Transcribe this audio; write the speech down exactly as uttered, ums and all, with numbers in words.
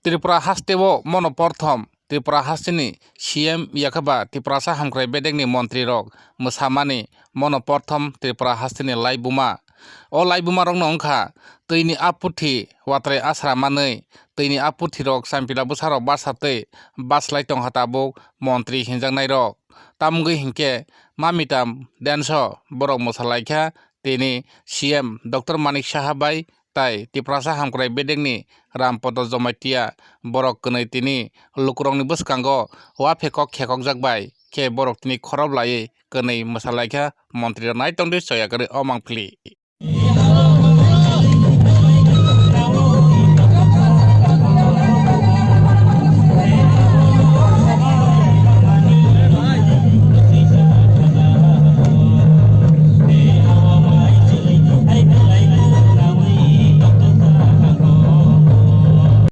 Tripura hasteo mono porthom Tripura hasteni C M yakhaba Tiprasa hamkrai bedekni montrirok mwsamani mono porthom Tripura hasteni laibuma. O laibumarokno wngkha twini aputhi watrai asra manwi, twini aputhirok champila bwsarok basa twi baslai tongkha tabuk montri hinjaknairok. Tamwngwi hinkhe Mamita Dance-o borok mwsalaikha tini C M Doctor Manik Saha bai tai Tiprasa hamkrai bedekni Rampodo Jomatia borok kwnwi tini lukurokni bwskango waphekok khekokjak bai khe borok tini khorop laiwi kwnwi mwsalaikha montrirok. Naitongdi soya kwrwi o mangpili.